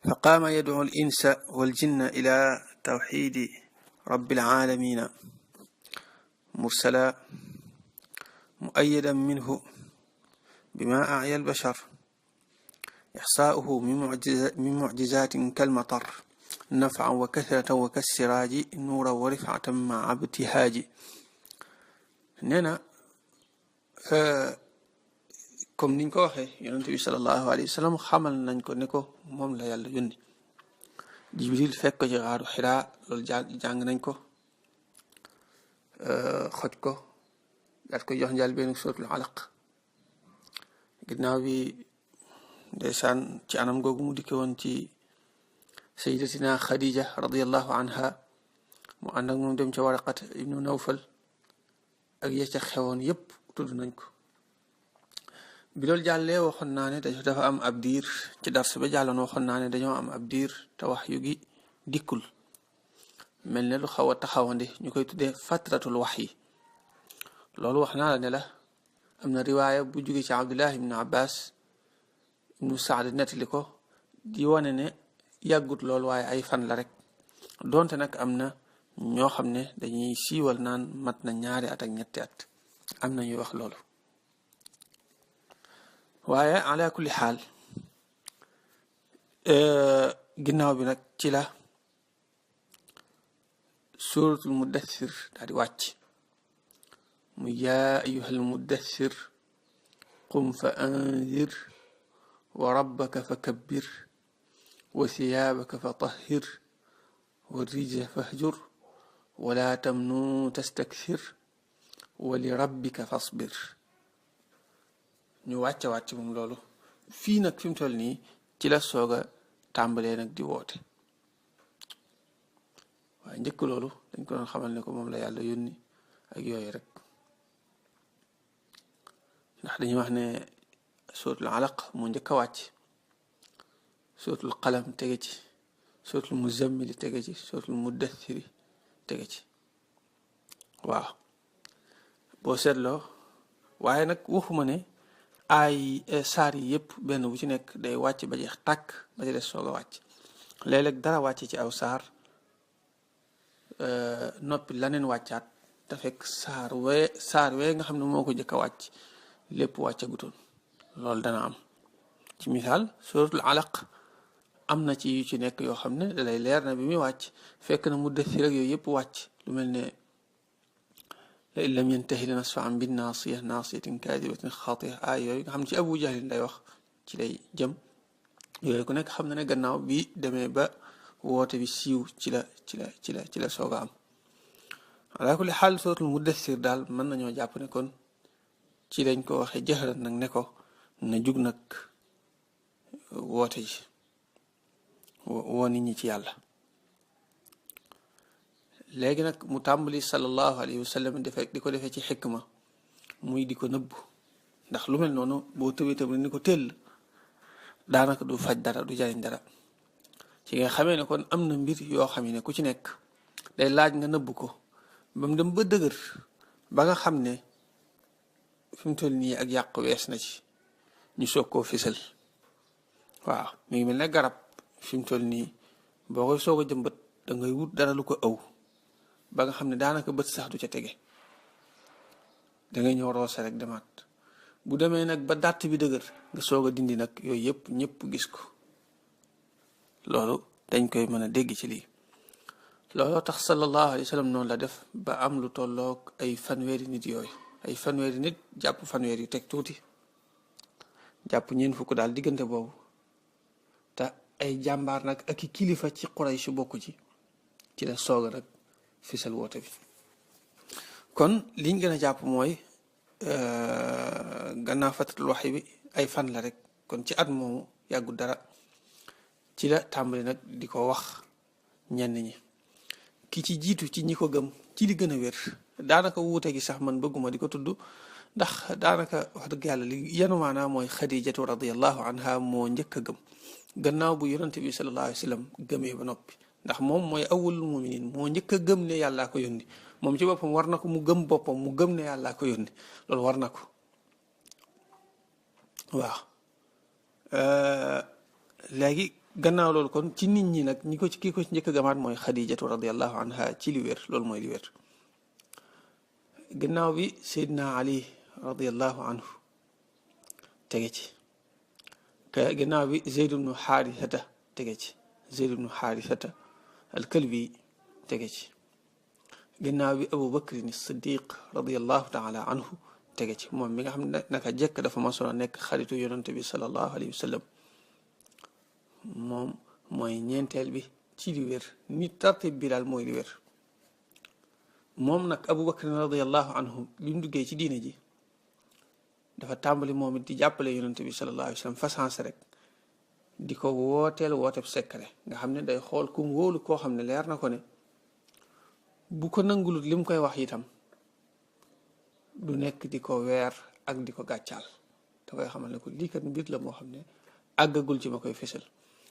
فقام يدعو الإنس والجن إلى توحيد رب العالمين مرسلا مؤيدا منه بما أعيا البشر إحصاؤه من معجزات كالمطر نفعا وكثرة وكالسراج نورا ورفعة مع ابتهاج نينا comme niñ ko waxee yonent bi sallallahu alayhi wa sallam xamal nañ ko ne ko moom la yàlla yónni jibril fekk ko ci xaaru xiraa loolu jàng nañ ko xoj ko daat ko jox njaal benn suratul alaq ginnaaw bi ndeysaan ci anam googu mu dikke woon ci sayyidatina Khadija radiyallahu anha mu ànd ak moom dem ca Waraqat ibnu Nawfal ak ya ca xewoon yépp tudd nañ ko bi loolu jàllee waxoon naa ne dafa am ab diir ci dars ba jàlloon waxoon naa ne dañoo am ab diir te wax yu gi dikkul mel ne lu xaw a taxawandi ñu koy tuddee fatratul wax yi loolu wax naa la ne la am na riwaaya bu jóge ci Abdullah ibnu Abbas ibnu Saad nettali ko di wane ne yàggut loolu waaye ay fan la rek donte nag am na ñoo xam ne dañuy siiwal naan mat na 2 at ak 3 at am na ñuy wax loolu waaye ala kulli xaal ginnaaw bi nag ci la suratul muddathir daal di wàcc mu yaa ayyuhal muddathir qum fa anzir wa rabbaka fa kabbir wa thiyaabaka fa tahhir wa rijza fahjur wala tamnu tastakthir wa li rabbika fasbir ñu wàcc moom loolu fii nag fi mu toll nii ci la soog a tàmbalee nag di woote waaye njëkk loolu dañ ko doon xamal ne ko moom la yàlla yónni ak yooyu rek ndax dañuy wax ne suratul alaq moo njëkk a wàcc suratul qalam tege ci suratul muzammili tege ci suratul muddathiri tege ci waaw boo seetloo waaye nag waxuma ne ay saar yi yëpp benn bu ci nekk day wàcc ba jeex tàkk ba ci des soog a wàcc léeg-léeg dara wàcc ci aw saar noppi laneen wàccaat te fekk saar wee nga xam ne moo ko jëkk a wàcc lépp wàccagutoon loolu dana am ci misaal suratul alaq am na ci yu ci nekk yoo xam ne dalay leer na bi muy wàcc fekk na muddathir ak yooyu yëpp wàcc lu mel ne la in lam yantahi lanasfa'an bin naasiya naasiyatin kaadibatin xaati'a ay yooyu nga xam ne ci Abu Jahlin lay wax ci lay jëm yooyu ku nekk xam na ne gannaaw bi demee ba woote bi siiw ci la soog a am ala kulli xaal suratul muddathir daal mën nañoo jàpp ne kon ci lañ ko waxee jëxëran nag ne ko na jug nag woote ji woo nit ñi ci yàlla léegi nag mu tàmbali sallallahu alayhi wa sallam di ko defee ci xikma muy di ko nëbb ndax lu mel noonu boo tëbee tëb ni ko tëll daanaka du faj dara du jariñ dara ci nga xamee ne kon am na mbir yoo xam ne ku ci nekk day laaj nga nëbb ko ba mu dem ba dëgër ba nga xam ne fi mu toll nii ak yàq wees na ci ñu soog koo fisal waaw mi ngi mel ne garab fi mu toll nii boo koy soog a jëmbat da ngay wut dara lu ko ëw ba nga xam ne daanaka bët sax du ca tege da ngay ñëw roose rek demaat bu demee nag ba dàtt bi dëgër nga soog a dindi nag yooyu yëpp ñëpp gis ko loolu dañ koy mën a dégg ci lii looloo tax sallallahu alayhi wa sallam noonu la def ba am lu tolloog ay fanweeri nit yooyu ay fanweeri nit jàpp fanweer yu teg tuuti jàpp ñeent fukk daal diggante boobu te ay jàmbaar nag ak i kilifa ci Quraysh bokk ci la sooga nag fisal woote bi kon liñ gën a jàpp mooy gannaaw fatratul waxyi bi ay fan la rek kon ci at moomu yàggu dara ci la tàmbali nag di ko wax ñenn ñi ki ci jiitu ci ñi ko gëm ci li gën a wér daanaka wuute gi sax man bëgguma di ko tudd ndax daanaka wax dëgg yàlla li yenu maanaa mooy Xadijatu radiyallahu anha moo njëkk a gëm gannaaw bu yonante bi sallallahu alayhi wa sallam gëmee ba noppi ndax moom mooy awwalul muminin moo njëkk a gëm ne yàllaa ko yónni moom ci boppam war na ko mu gëm boppam mu gëm ne yàllaa ko yónni loolu war na ko waaw léegi gannaaw loolu kon ci nit ñi nag ñi ko ci kii ko ci njëkk a gamaat mooy xadijatu radiallahu anha ci li wér loolu mooy li wér gannaaw bi seydina ali radiallahu anhu tege ci gannaaw bi zeyd ibnu xaarisata tege ci zeyd ibnu xaarisata alkalbi tege ci gannaaw bi abu bakrin siddiq radiallahu taala anhu tege ci moom mi nga xam ne naka jekk dafa masoon a nekk xaritu yonante bi salallahu alayhi wa sallam moom mooy ñeenteel bi ci li wér ni tartib bi daal mooy li wér moom nag abu bakrin radiallahu anhu bi mu duggee ci diine ji dafa tàmbali moom it di jàppale yonante bi salallahu alayhi wa sallam façanse rek di ko wooteel wooteb secret nga xam ne day xool ku mu wóolu koo xam ne leer na ko ne bu ko nangulut li mu koy wax itam du nekk di ko weer ak di ko gàccaal da koy xamal ne ko lii kat mbir la moo xam ne àggagul ci ma koy fésal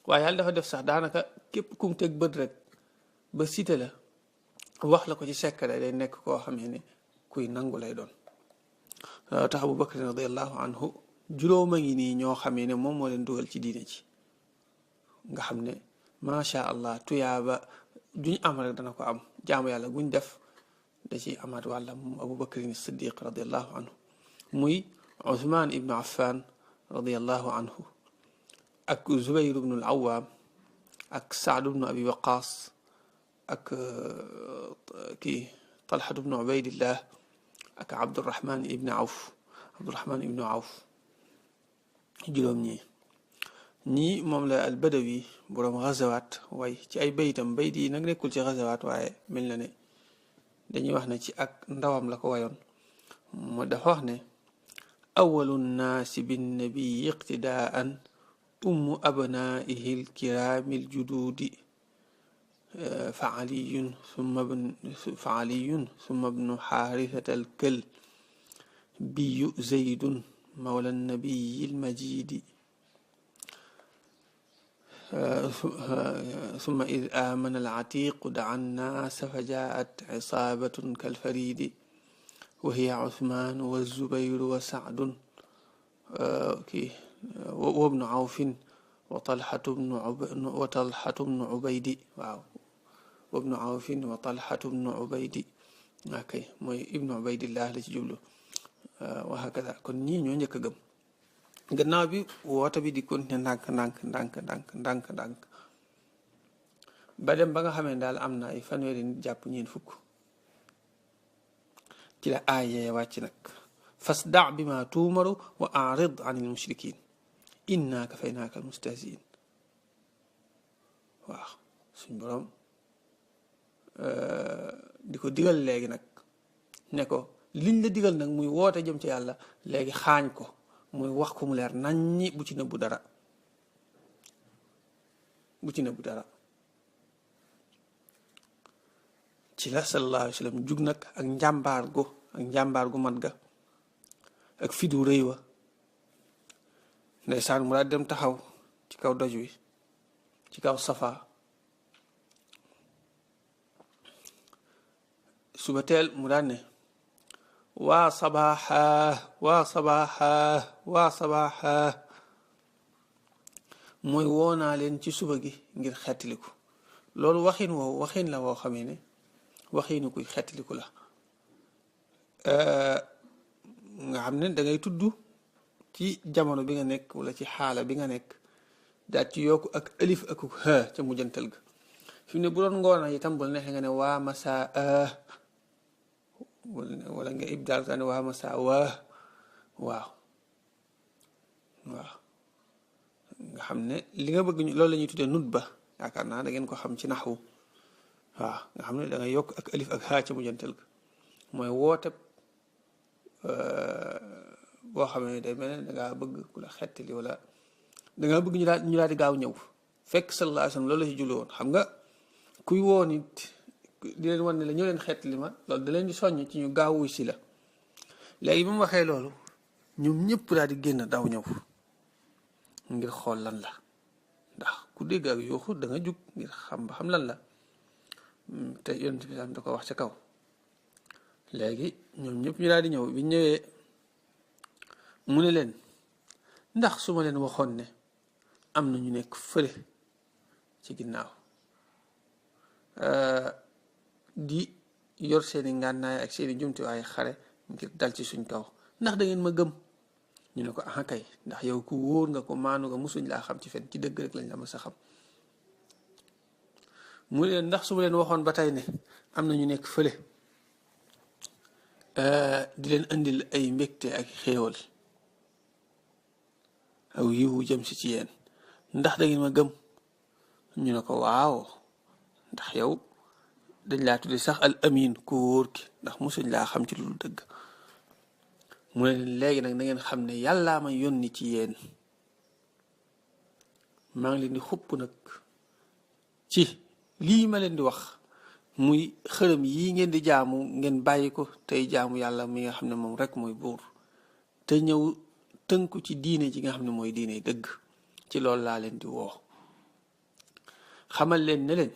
waaye yàlla dafa def sax daanaka képp kum teg bët rek ba cité la wax la ko ci secret day nekk koo xamee ne kuy nangu lay doon tax Abu Bakr radiallahu anhu juróoma ngi nii ñoo xamee ne moom moo leen dugal ci diine ci nga xam ne macha allah tuyaaba duñ am rek dana ko am jaamu yàlla guñ def da ciy amaat wàlla moom Abu Bakrin Siddiq radiallahu anhu muy Uthman ibnu Affan radiallahu anhu ak Zubayr ibnu al-Awwam ak Saad ibnu Abi Waqas ak kii Talhat ibnu Ubaydillah ak Abdurrahman ibnu Awf juróom ñii moom la al-Badawi boroom gazawaat waaye ci ay baytam bayt yi nag nekkul ci gazawaat waaye mel na ne dañuy wax ne ci ak ndawam la ko wayoon mu dafa wax ne awalu nnaasi binnabiyi iqtidaan ummu abnaihi lkiraami ljuduudi fa aliyun summa bnu xaarisata alkalbiyu zaydun mawla nnabiyi lmajidi ثم إذ آمن العتيق دعا الناس فجاءت عصابة كالفريد وهي عثمان والزبير وسعد وابن عوف وطلحة بن عبيد وابن عوف وطلحة بن عبيد mooy ibnu Ubaydillah la ci jublu wa hakada kon ñii ñoo njëkk a gëm gannaaw bi woote bi di continuer ndànk ba dem ba nga xamee daal am na ay fanweeri nit jàpp ñeen fukk ci la aaya wàcc nag fasda bima tuumaru wa a'rid an il mushrikin inna kafaynaaka al mustahziin waaw suñ boroom di ko digal léegi nag ne ko liñ la digal nag muy woote jëm ci yàlla léegi xaañ ko muy wax ko mu leer naññi bu ci nëbbu dara ci la sallallahu alayhi wa sallam jug nag ak njàmbaar gu mat ga ak fidu rëy wa ndeysaan mu daal dem taxaw ci kaw doj wi ci kaw safa suba teel mu daan ne waa sabaaxa mooy woonaa leen ci suba gi ngir xettiliku loolu waxin la woo xamee ne waxiinu kuy xettiliku la nga xam ne da ngay tudd ci jamono bi nga nekk wala ci xaala bi nga nekk daal ci yokku ak alif ak ha ca mujjantal ga fi mu ne bu doon ngoona itam bul neexee nga ne waa masaa wala nga ibdaal ka ne waa masaa waaw nga xam ne li nga bëgg loolu la ñuy tuddee nut ba yaakaar naa da ngeen ko xam ci naxwu waaw nga xam ne da nga yokk ak alif ak ha ca mujjantal ga mooy woote boo xam ne day mel ne dangaa bëgg ku la xettali wala dangaa bëgg ñu daal di gaaw ñëw fekk sallallahu alayhi wa sallam loolu la ci julli woon xam nga kuy woo nit di leen wan ne la ñëw leen xettali ma loolu da leen di soññ ci ñu gaaw wuy si la léegi bi mu waxee loolu ñoom ñëpp daal di génn daw ñëw ngir xool lan la ndax ku dégg ak yuuxu da nga jug ngir xam ba xam lan la te yonent bi da ko wax ca kaw léegi ñoom ñëpp ñu daal di ñëw bi ñëwee mu ne leen ndax su ma leen waxoon ne am na ñu nekk fële ci ginnaaw di yor seeni ngànnaay ak seeni jumtuwaay xare ngir dal ci suñ kaw ndax da ngeen ma gëm ñu ne ko ah kay ndax yow ku wóor nga ko maanu nga musuñ laa xam ci fen ci dëgg rek lañ la ma sa xam mu leen ndax su ma leen waxoon ba tey ne am na ñu nekk fële di leen andil ay mbégte ak xéewal aw yiwu jëm si ci yéen ndax da ngeen ma gëm ñu ne ko waaw ndax yow dañ laa tudde sax al amin ku wóor ki ndax musuñ laa xam ci lu dëgg mu ne leen léegi nag na ngeen xam ne yàllaa ma yónni ci yéen maa ngi leen di xupp nag ci lii ma leen di wax muy xërëm yii ngeen di jaamu ngeen bàyyi ko tey jaamu yàlla mi nga xam ne moom rek mooy buur te ñëw tënku ci diine ji nga xam ne mooy diine dëgg ci loolu laa leen di woo xamal leen ne leen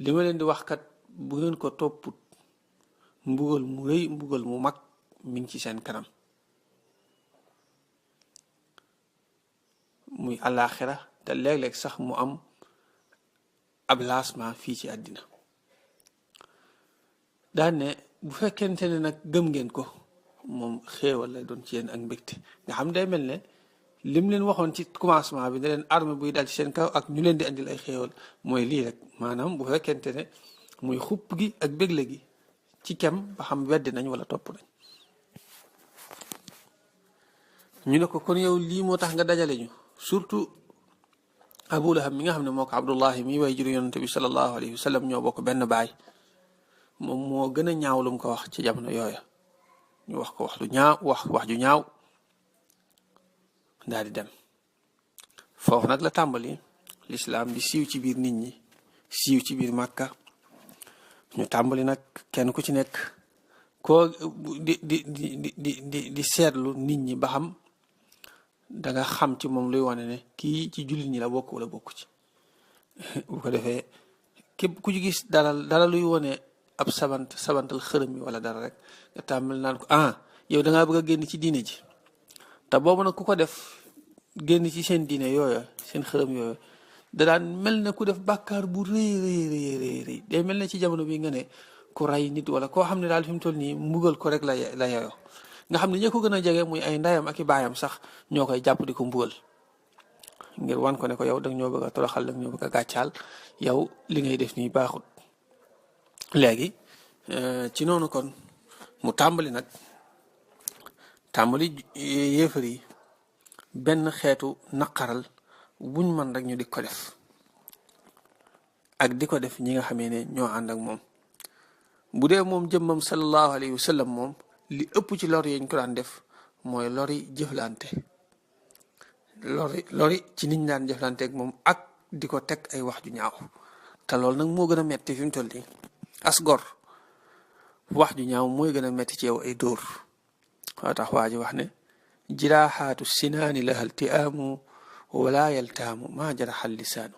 li ma leen di wax kat bu ngeen ko topput mbugal mu rëy mbugal mu mag mi ngi ci seen kanam muy àllaaxira te léeg-léeg sax mu am ab laasma fii ci àddina daan ne bu fekkente ne nag gëm ngeen ko moom xéewal lay doon ci yéen ak mbégte nga xam day mel ne lim leen waxoon ci commencement bi ne leen arme buy dal ci seen kaw ak ñu leen di andil ay xéewal mooy lii rek maanaam bu fekkente ne muy xupp gi ak bégle gi ci kem ba xam weddi nañ wala topp nañ ñu ne ko kon yow lii moo tax nga dajale ñu surtout Abu Lahab mi nga xam ne moo ko Abdullahi mi way juru yonante bi sallallahu alayhi wa sallam ñoo bokk benn baay moom moo gën a ñaaw lu mu ko wax ci jamono yooya ñu wax ko wax lu ñaaw wax ju ñaaw daal di dem foofu nag la tàmbali lislaam di siiw ci biir nit ñi siiw ci biir Màkka ñu tàmbali nag kenn ku ci nekk koo di seetlu nit ñi ba xam danga xam ci moom luy wane ne kii ci jullit ñi la bokk wala bokk ci bu ko defee képp ku ci gis dara luy wane ab sabantal xërëm yi wala dara rek nga tàmbali naan ko yow dangaa bëgg a génn ci diine ji te boobu nag ku ko def génn ci seen diine yooya seen xërëm yooya da daan mel ne ku def bàkkaar bu rëy day mel ne ci jamono bi nga ne ku rey nit wala koo xam ne daal fi mu toll nii mbugal ko rek la yeyoo nga xam ne ñi ko gën a jege muy ay ndayam ak i baayam sax ñoo koy jàpp di ko mbugal ngir wan ko ne ko yow danga ñoo bëgg a toroxal danga ñoo bëgg a gàccaal yow li ngay def nii baaxut léegi ci noonu kon mu tàmbali yéefar yi benn xeetu naqaral buñ mën rek ñu di ko def ak di ko def ñi nga xamee ne ñoo ànd ak moom bu dee moom jëmmam sallallahu alayhi wa sallam moom li ëpp ci lor yi ñu ko daan def mooy lori jëflante lori ci niñ daan jëflante ak moom ak di ko teg ay wax ju ñaaw te loolu nag moo gën a metti fi mu toll nii as gor wax ju ñaaw mooy gën a metti ci yow ay dóor waa tax waa ji wax ne jiraaxaatu sinaani laha iltiaamu wala yaltaamu maa jaraxal lisaanu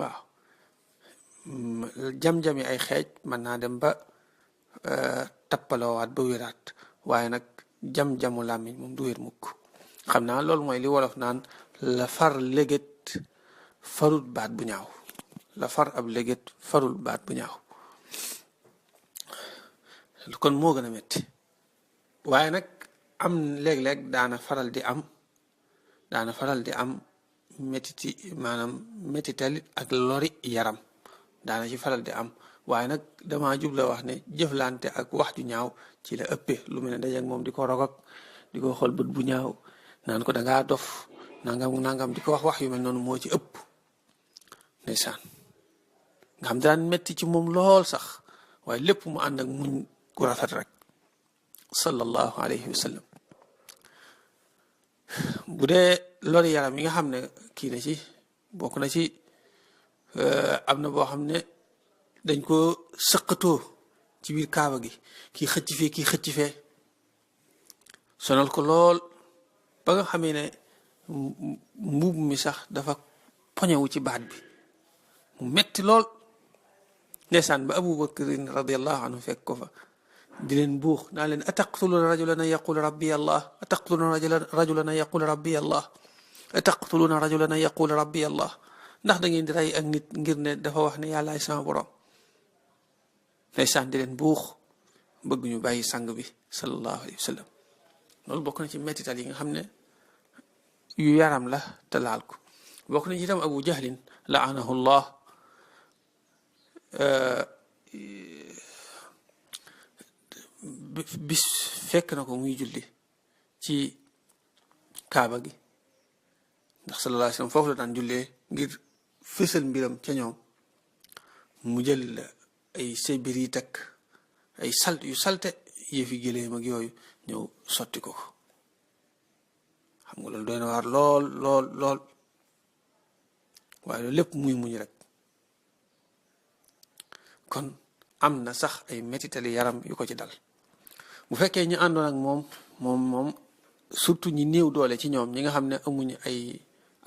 waaw jam-jami ay xeej mën naa dem ba tappaloowaat ba wéraat waaye nag jam-jamu làmmiñ moom du wér mukk xam naa loolu mooy li wolof naan la far léget farul baat bu ñaaw la far ab léget farul baat bu ñaaw kon moo gën a metti waaye nag am léeg-léeg daana faral di am mettiti maanaam mettital ak lori yaram daana ci faral di am waaye nag dama jubla wax ne jëflante ak wax ju ñaaw ci la ëppee lu mel ne dajeek moom di ko rogak di ko xool bët bu ñaaw naan ko dangaa dof nangam di ko wax yu mel noonu moo ci ëpp ndeysaan nga xam daan metti ci moom lool sax waaye lépp mu ànd ak muñ gu rafet rek sallallahu alayhi wa sallam bu dee lori yaram yi nga xam ne kii na ci bokk na ci am na boo xam ne dañ ko sëqatoo ci biir kaaba gi kii xëcc fee sonal ko lool ba nga xamee ne mbuub mi sax dafa poñewu ci baat bi mu metti lool ndeysaan ba Abu Bakrin radiallahu anhu fekk ko fa di leen buux naa leen ataqtuluna rajulan an yaqula rabbi allah ataqtuluna rajulan an yaqula rabbi allah ataqtuluna rajulan an yaqula rabbi allah ndax da ngeen di rey ak nit ngir ne dafa wax ne yàllaay sama borom ndeysaan di leen buux bëgg ñu bàyyi sang bi sallallahu alayhi wa sallam loolu bokk na ci mettital yi nga xam ne yu yaram la te laal ko bokk na ci itam Abu Jahlin laanahu llah bis fekk na ko muy julli ci kaaba gi ndax sallallahu alayhi wa sallam foofu la daan jullee ngir fësal mbiram ca ñoom mu jël ay sébir yi takk ay yu salte yëfi giléem ak yooyu ñëw sotti ko xam nga loolu doy na waar lool lool lool waaye loolu lépp muy muñ rek kon am na sax ay metitali yaram yu ko ci dal bu fekkee ñu àndoon ak moom surtout ñi néew doole ci ñoom ñi nga xam ne amuñu ay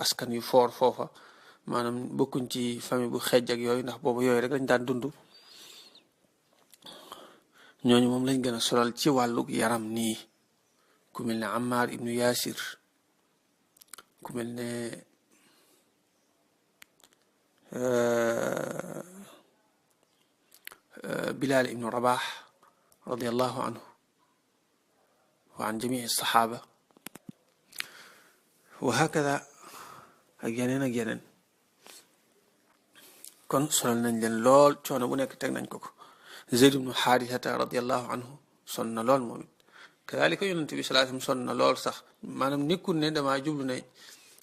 askan yu foor foofa maanaam bokkuñ ci famille bu xeej ak yooyu ndax boobu yooyu rek lañ daan dund ñooñu moom lañ gën a solal ci wàllu yaram nii ku mel ne Ammar ibnu Yasir ku mel ne Bilal ibnu Rabah radiallahu anhu wa an jamii saxaaba wa hakada ak yeneen kon solal nañ leen lool coono bu nekk teg nañ ko Zayd ibnu Xaarisata radiallahu anhu sonn na lool moom it kadalika yonente bi sallallahu alayhi wasallam sonn na lool sax maanaam nekkul ne damaa jublu ne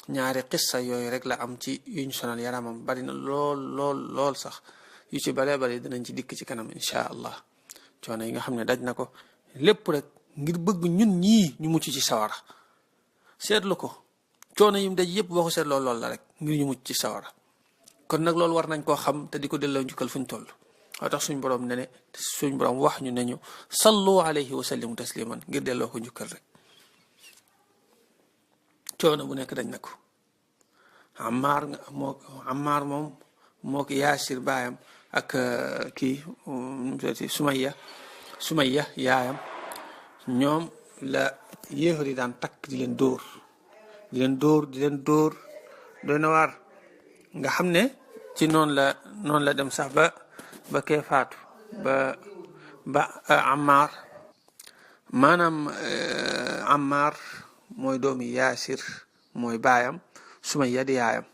ñaari qissa yooyu rek la am ci yuñ sonal yaramam bari na lool sax yu ci baree bari dinañ ci dikk ci kanam insha allah coono yi nga xam ne daj na ko lépp rek ngir bëgg ñun ñii ñu mucc ci sawara seetlu ko coono yim daj yépp boo ko seetloo lool la rek ngir ñu mucc ci sawara kon nag loolu war nañ koo xam te di ko delloo njukkal fuñ toll waa tax suñ borom suñ borom wax ñu ne ñu sallu alayhi wa sallimu tasliman ngir delloo ko njukkal rek coono bu nekk dañ na ko Ammar moom moo ko Yaasir baayam ak kii Sumayya yaayam ñoom la yéefar yi daan takk di leen dóor doy na waar nga xam ne ci noonu la dem sax ba kee faatu ba Ammar maanaam Ammar mooy doomi Yaasir mooy baayam Sumayya di yaayam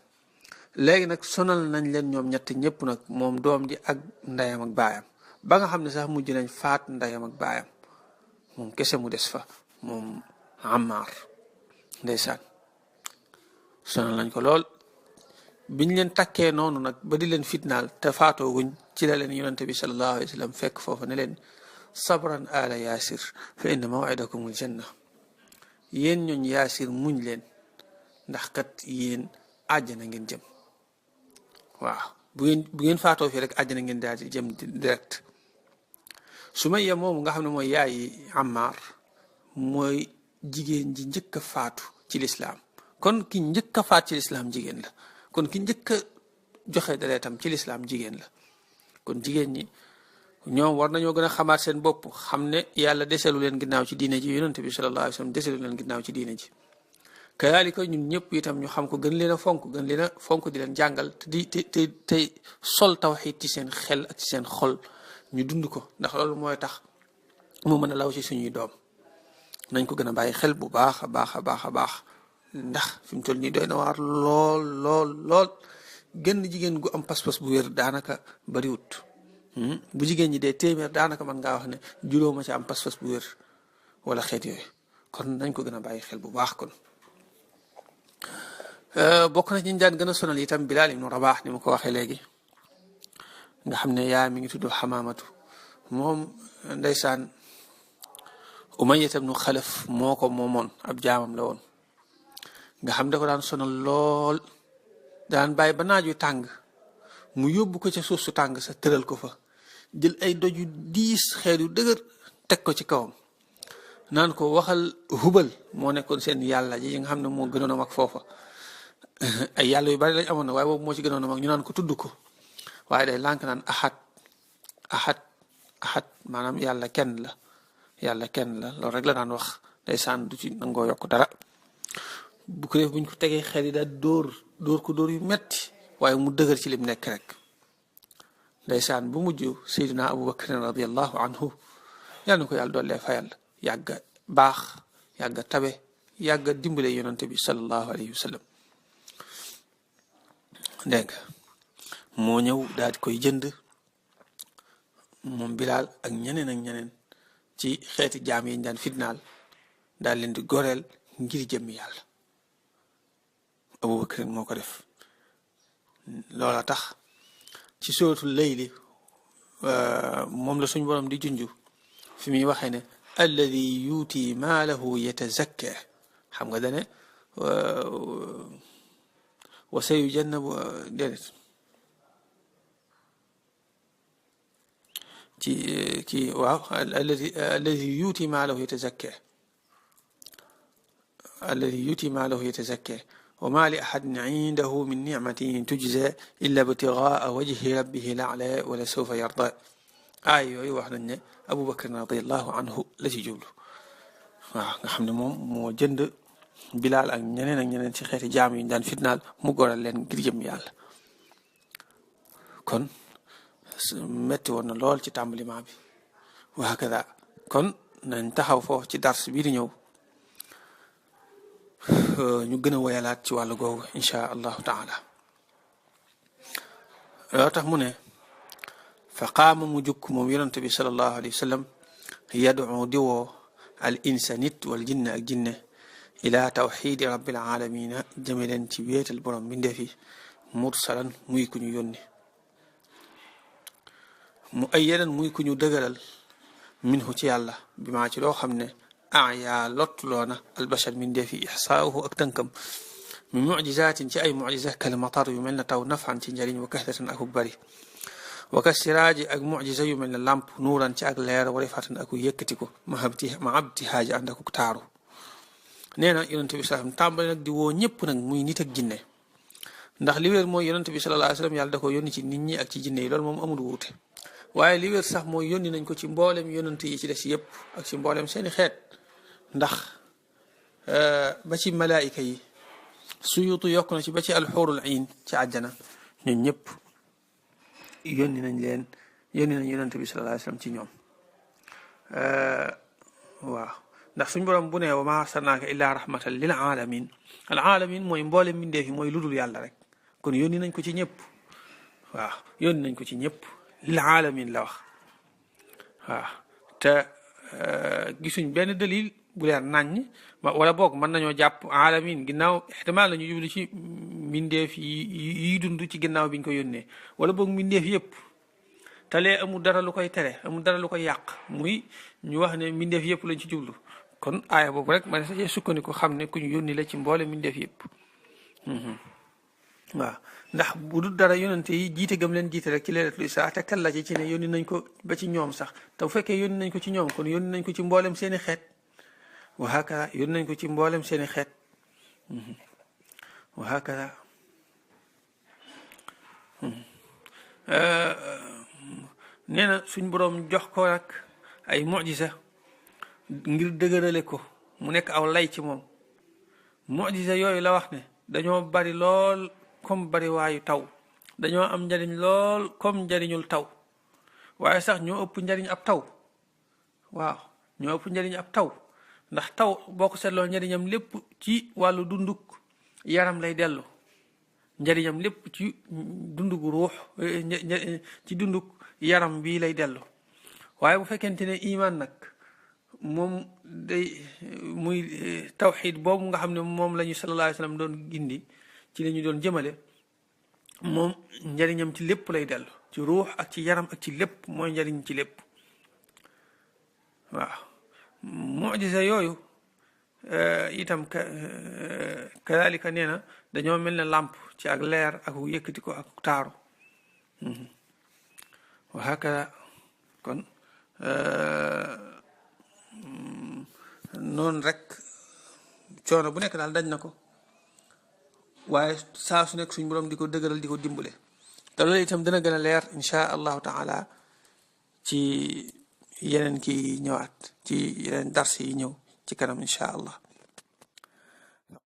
léegi nag sonal nañ leen ñoom ñett ñëpp nag moom doom ji ak ndeyam ak baayam ba nga xam ne sax mujj nañ faat ndeyam ak baayam moom kese mu des fa moom Ammar ndeysaan sonal nañ ko lool biñ leen takkee noonu nag ba di leen fitnaal te faatoo guñ ci la leen yonente bi sallallahu alayhi wa sallam fekk foofu ne leen sabran ala Yaasir fa inna maw'idakumul janna yéen ñooñ Yaasir muñ leen ndax kat yéen àjjana ngeen jëm waaw bu ngeen faatoo fii rek àjjana ngeen daal di jëm direct Sumayya moomu nga xam ne mooy yaayi Ammar mooy jigéen ji njëkk a faatu ci lislaam kon ki njëkk a faat ci lislaam jigéen la kon ki njëkk a joxe deretam ci lislaam jigéen la kon jigéen ñi ñoom war nañoo gën a xamaat seen bopp xam ne yàlla deselu leen ginnaaw ci diine ji yonent bi sallallahu alayhi wa sallam deselu leen ginnaaw ci diine ji kayaalika ñun ñëpp itam ñu xam ko gën leen a fonk di leen jàngal te sol tawxiid ci seen xel ak ci seen xol ñu dund ko ndax loolu mooy tax mu mën a law ci suñuy doom nañ ko gën a bàyyi xel bu baax a baax ndax fi mu toll nii doy na waar lool genn jigéen gu am pas-pas bu wér daanaka bariwut bu jigéen ñi dee téeméer daanaka mën ngaa wax ne juróoma ci am pas-pas bu wér wala xeet yooyu kon nañ ko gën a bàyyi xel bu baax kon bokk na ci ñu daan gën a sonal itam Bilal ibnu Rabah ni ma ko waxee léegi nga xam ne yaa mi ngi tudd Xamaamatu moom ndeysaan Umayya ibnu Xalaf moo ko moomoon ab jaamam la woon nga xam da ko daan sonal lool daan bàyyi ba naaj wi tàng mu yóbbu ko ca suuf su tàng sa tëral ko fa jël ay doj yu diis xeer yu dëgër teg ko ci kawam naan ko waxal Hubal moo nekkoon seen yàlla ji nga xam ne moo gënoon a mag foofa ay yàlla yu bari lañ amoon na waaye boobu moo ci gënoon a mag ñu naan ko tudd ko waaye day lànk naan ahad maanaam yàlla kenn la loolu rek la daan wax day saan du ci nangoo yokk dara bu ko def buñ ko tegee xel yi daal dóor ko dóor yu metti waaye mu dëgër ci lim nekk rek ndeysaan bu mujj Seydina Abu Bakr radiallahu anhu yàlla na ko yàlla doollee fayal yàgga baax yàgga tabe yàgga dimbale yonante bi sallallahu alayhi wa sallam dégg nga moo ñëw daal di koy jënd moom Bilaal ak ñeneen ci xeeti jaam yi ñu daan fitnaal daal leen di goreel ngir jëmmi yàlla Abu Bakr moo ko def loola tax ci suratul layli moom la suñ borom di junju fi muy waxee ne alladi yuuti maalahu yatazakka xam nga dane wa sayujannabu déedéet ci waaw alladi yuuti maalahu yatazakka alladi yuuti maalahu yatazakka wa ma li ahadin indahu min nicmatin tujza illa ibtigaa wajhi rabbihi la'la wala sawfa yarda aay yooyu wax nañ ne Abu Bakr radiallahu anhu la ci jublu waaw nga xam ne moom moo jënd Bilaal ak ñeneen ci xeeti jaam yi ñu daan fitnaal mu goral leen ngir jëm yàlla kon metti woon na lool ci tàmbaliment bi wa hakada kon nañ taxaw foofu ci dars bii di ñëw ñu gën a woyalaat ci wàllu googu insha allahu taala loo tax mu ne fa qaama mu jukk moom yonente bi sallallahu alayhi wa sallam yad'u di woo al insa nit wal jinne ak jinne ila tawxidi rabbil alamina jëme leen ci wéetal borom bi ndeefi mursalan muy ku ñu yónni mu ayyadan muy ku ñu dëgëral minhu ci yàlla bi maa ci loo xam ne aya lottuloona albashar min ndeefi ixsaauhu ak tënkam mi mucjizaatin ci ay mucjiza kal matar yu mel na taw nafan ci njëriñ wa kahratan akuk bari wa ka siraaji ak mucjiza yu mel ne lamp nuuran ci ak leer wa rifatan aku yëkkatiku ma abti haaji ànd akuk taaru nee na yonente bi sallam tàmbali nag di woo ñëpp nag muy nit ak jinne ndax li wér mooy yonente bi sallallahu alayhi wa sallam yàlla da ko yónni ci nit ñi ak ci jinne yi loolu moom amul wuute waaye li wér sax mooy yónni nañ ko ci mboolem yonente yi ci des yëpp ak ci mboolem seeni xeet ndax ba ci malaayika yi suyutu yokk na ci ba ci alxuurul ayn ci àjjana ñun ñëpp yónni nañ yonente bi sallallahu alayhi wa sallam ci ñoom waaw ndax suñ borom bu ne wa ma arsalnaaka illaa rahmatan lil alamin al alamin mooy mboolem mbindeef yi mooy ludul yàlla rek kon yónni nañ ko ci ñëpp waaw yónni nañ ko ci ñëpp lil alamin la wax waaw te gisuñ benn dalil bu leer naññ wala boog mën nañoo jàpp alamin ginnaaw ixtimaal la ñu jublu ci mbindeef yi dund ci ginnaaw biñ ko yónnee wala boog mbindeef yëpp te lee amul dara lu koy tere amul dara lu koy yàq muy ñu wax ne mbindeef yëpp lañ ci jublu kon aaya boobu rek ma ne sa sukkandiku xam ne ku ñu yónni la ci mboole mbindeef yëpp waaw ndax bu dul dara yonente yi jiite gëm leen jiite rek ci leelatul isra te kal la ci ne yónni nañ ko ba ci ñoom sax te bu fekkee yónni nañ ko ci ñoom kon yónni nañ ko ci mboolem seeni xeet wa hakada yónni nañ ko ci mboolem seeni xeet wa hakada nee na suñ boroom jox ko nag ay mucjisa ngir dëgërale ko mu nekk aw lay ci moom mucjisa yooyu la wax ne dañoo bari lool comme bari waayu taw dañoo am njariñ lool comme njariñul taw waaye sax ñoo ëpp njariñ ab taw waaw ñoo ëpp njariñ ab taw ndax taw boo ko seetloo njariñam lépp ci wàllu dunduk yaram lay dellu njariñam lépp ci dunduk ruux ci dunduk yaram bii lay dellu waaye bu fekkente ne iman nag moom day muy tawxid boobu nga xam ne moom la ñu sallallahu alayhi wa sallam doon gindi ci la ñu doon jëmale moom njariñam ci lépp lay dellu ci ruux ak ci yaram ak ci lépp mooy njariñ ci lépp waaw mujisa yooyu itam kadalika nee na dañoo mel ne làmp ci ak leer ak yëkkati ko ak taaru wa hakada kon noonu rek coono bu nekk daal daj na ko waaye saa su nekk suñ boroom di ko dëgëral di ko dimbale te loolu itam dana gën a leer insha allahu taala ci yeneen ki ñëwaat ci yeneen dars yi ñëw ci kanam insha allah